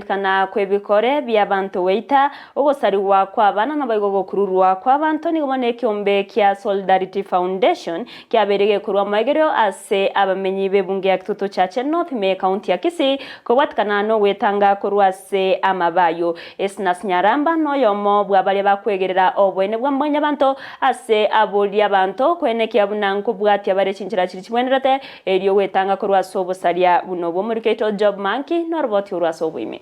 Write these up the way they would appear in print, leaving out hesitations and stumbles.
Kana kw'ebikore bi'abanto goita, ogosarigwa kw'abana naboigo gokururwa kw'abanto nigo bono ekeombe kia Solidarity Foundation kiabeire gekorwa moegerio ase abamenyi b'ebunge ya Kitutu Chache North ime y'ekaunti ya Kisii kobwatikana nogwetanga korwa ase amabe ayio. Esnas Nyaramba noyomo bwa baria bakwegerera oboene bwa mwanyabanto ase aboria abanto koenekia buna nkobwatia bare chinchera chiria chibwenerete Erio gwetanga korwa ase obosaria buna obwo omoriki oito Job Manki noroboti orwo ase oboime.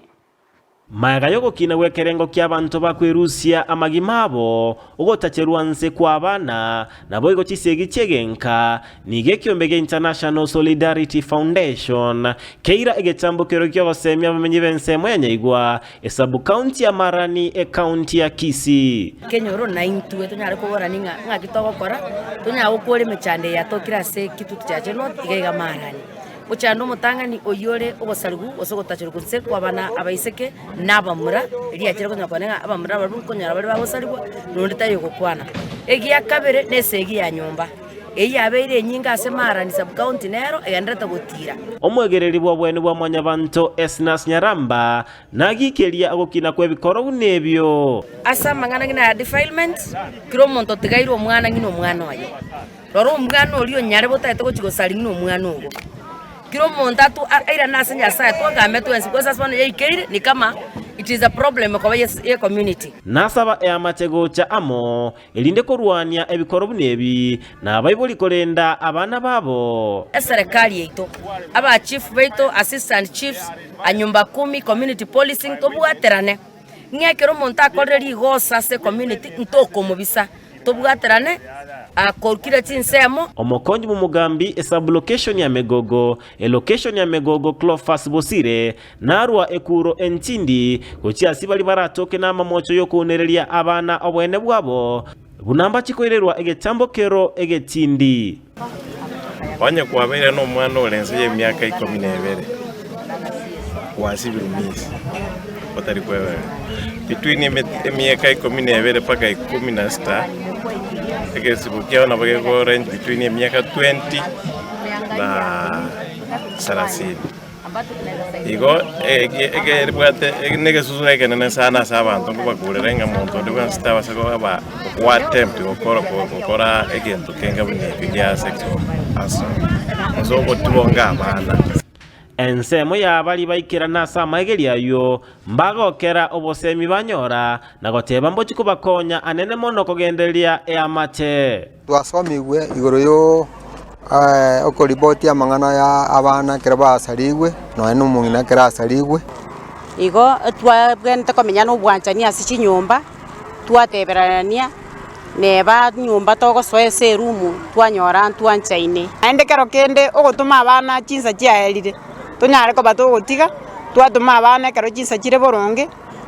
Magega y'ogokina gw'ekerengo ki'abanto bakwerusia amagima abo, ogotacherwa nse kw'abana, naboigo chisegi chi'egenka, nigo ekiombe gia International Solidarity Foundation keira egechambokero ki'ogosemia abamenyi b'ensemo ya Nyaigwa, Esabukaunti ya Marani, Ekaunti ya Kisii. Kenyoro naintwe tonyare koborania ng'a ng'aki togokora, tonyare gokora emechando eye yatokire ase Kitutu Chache North iga iga Marani. Mochando omotang'ani oyio ore ogosarigwa gose ogotacherwa inse kw'abana abaiseke na abamura, riachire konyora kwane ng'a abamura nabarabwo nkonyora bare bagosarigwa, na onde taiyo ogokwana. Egia kabere na esegi ya nyomba, eyio yabeire enyinge ase Marani sub-county nero egendererete gotira. Omwegereri bw'oboene bwa Mwanyabanto Esnas Nyaramba Nagikeria ogokina kw'ebikoro buna ebio. Ase amang'ana ng'ina ya defilement, kera omonto otigaire omwana ng'ina omwana oye. Rora omwana oria onyare botagete gochia gosaria ng'ina omwana ogo. Kera omonto atu airane ase Nyasaye twagame twensi because ase bono yaikeire ni kama it is a problem koba ye community. Nasaba eamache gocha amo, erinde korwania ebikoro buna ebi, na abaibori korenda abana babo. Eserekari yaito, aba chief baito, assistant chiefs, anyumba kumi, community policing, tobwaterane ng'a ekero omonto akorire rigoso ase ecommunity ntokomobisa, tobwaterane korwa kera chinsemo. Omokonyi bw'omogambi esub-location ya Megogo, elocation ya Megogo Cleophas Bosire, Narua ekuro entindi gochia ase baria baratoke namamocho y'okounereria abana oboene bwabo, buna mbachie koirerwa egetambo kero egetindi. Onye kwabeire nomwana ore inse y'emiaka ikomi na ebere, gwasibirwe misi otari kweberera. Between emiaka ikomi na ebere mpaka ikomi na sita, egesibo kiao nabo geko range between emiaka 20 na sarasini. Igo ekeribwate negesusuro ekenene sana ase abanto nkobakurera ng'a monto onde bwensi tabasa koba goattempt gokora gokora egento kenge buna ekio gia sexual assault ase ogotibonga abana. Ensemo ya baria baikerana ase amaegerio ayio, mbagokera obosemi banyora, na goteba mbochie kobakonya anene mono kogendereria eamate. Twasomigwe igoro yo okoripoti amang'ana ya abana ekero basarigwe, nonya na omong'ina ekero asarigwe. Igo twabwenerete komenya na obwanchani ase chinyomba, twatebererania, neba nyomba togosoa ase erumu twanyora ntwanchaine. Naende ekero kende ogotoma abana chinsa chiaerire, tonyare koba togotiga, twatoma abana ekero chinsa chire boronge.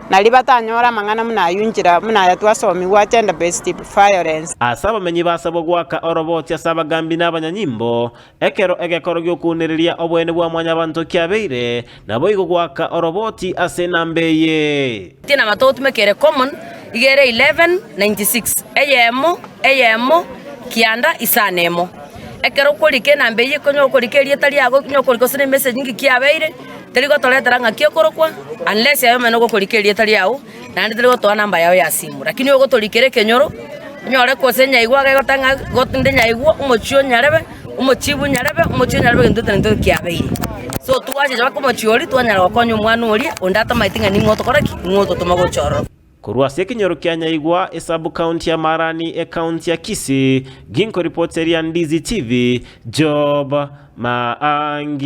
Nario batanyore amang'ana buna ayio inchera buna aya twasomigwa gender based violence. Ase abamenyi basabwa goaka oroboti ase abagambi na abanyanyimbo, ekero egekoro gi'okounereria oboene bwa Mwanyabanto kiabeire, naboigo goaka oroboti ase enamba eye. Enamba togotumeka ere common iga ere 1196, eyemo, eyemo, kianda, isano emo. Ekero okorika enamba eyio konya okorika erieta riago, konya okorika gose na emessage ng'iki kiabeire, Teri gotoretera ng'aki okorokwa, unless aye omene ogokorika erieta riao, naende teri gotoa namba yao ya simu. Lakini ogotorikera ekenyoro, onyore gose nyaigwa iga egoteba ng'a got inde nyaigwa, omochie o nyarebe, omochibu nyarebe, omochie o nyarebe egento eke ntoki kiabeire. So twachicha mpaka omochie oria, twanyara gokonya omwana oria, onde atamaeti ng'a ning'o otokora ki? Ning'o ototoma gocha ororo. Korwa ase ekenyoro kia Nyaigwa, esabu-county ya Marani, ecounty ya Kisii, ginkoripoteria Ndizi TV, Job Maangi.